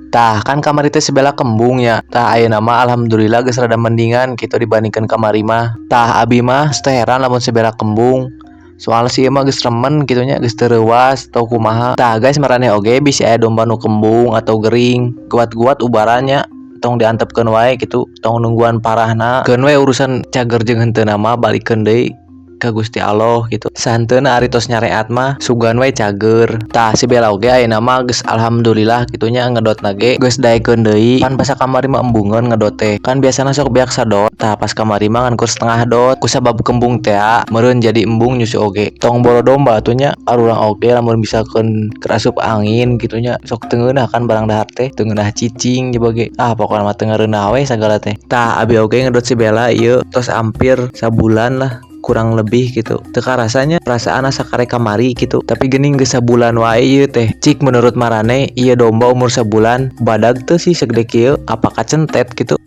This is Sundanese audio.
Tah, kan kamari teh si Bella kembung ya. Tah, ayeuna mah alhamdulillah geus rada mendingan gitu dibandingkan kamari mah. Tah, abi mah teu heran lamun si Bella kembung. Soalna si ieu mah geus remen kitu nya, geus teu reuwas atau kumaha. Tah guys, maraneh oge bisi aya domba nu kembung atau gering, guat-guat ubaran nya, tong diantepkeun wae gitu, tong nungguan parahna. Keun we urusan cager jeung henteuna mah balikeun deui ka Gusti Allah gitu. Sahenteuna ari tos nyareat mah sugan we cager. Tah, si Bella oge ayeuna mah geus alhamdulillah kitu nya, ngedotna ge geus daekeun deui. Pan basa kamari mah embungeun ngedot teh. Kan biasana sok beak sadot. Tah, pas kamari mah ngan kur setengah dot. Kusabab kembung tea meureun jadi embung nyusu oge. Tong boro domba atuh nya, arurang oge lamun misalkeun kerasup angin kitu nya sok teu ngeunah kan barang dahar teh, teu ngeunah cicing coba ge. Ah, pokona mah teu ngareunah we sagala teh. Tah, abi oge ngedot si Bella ieu tos hampir sabulan lah kurang lebih gitu. Teu karasanya, perasaan asa karek kamari gitu, tapi geuning geus sabulan wae ieu teh. Cik menurut maraneh, ieu domba umur sabulan badag teu sih segede kieu, apa kacentet gitu?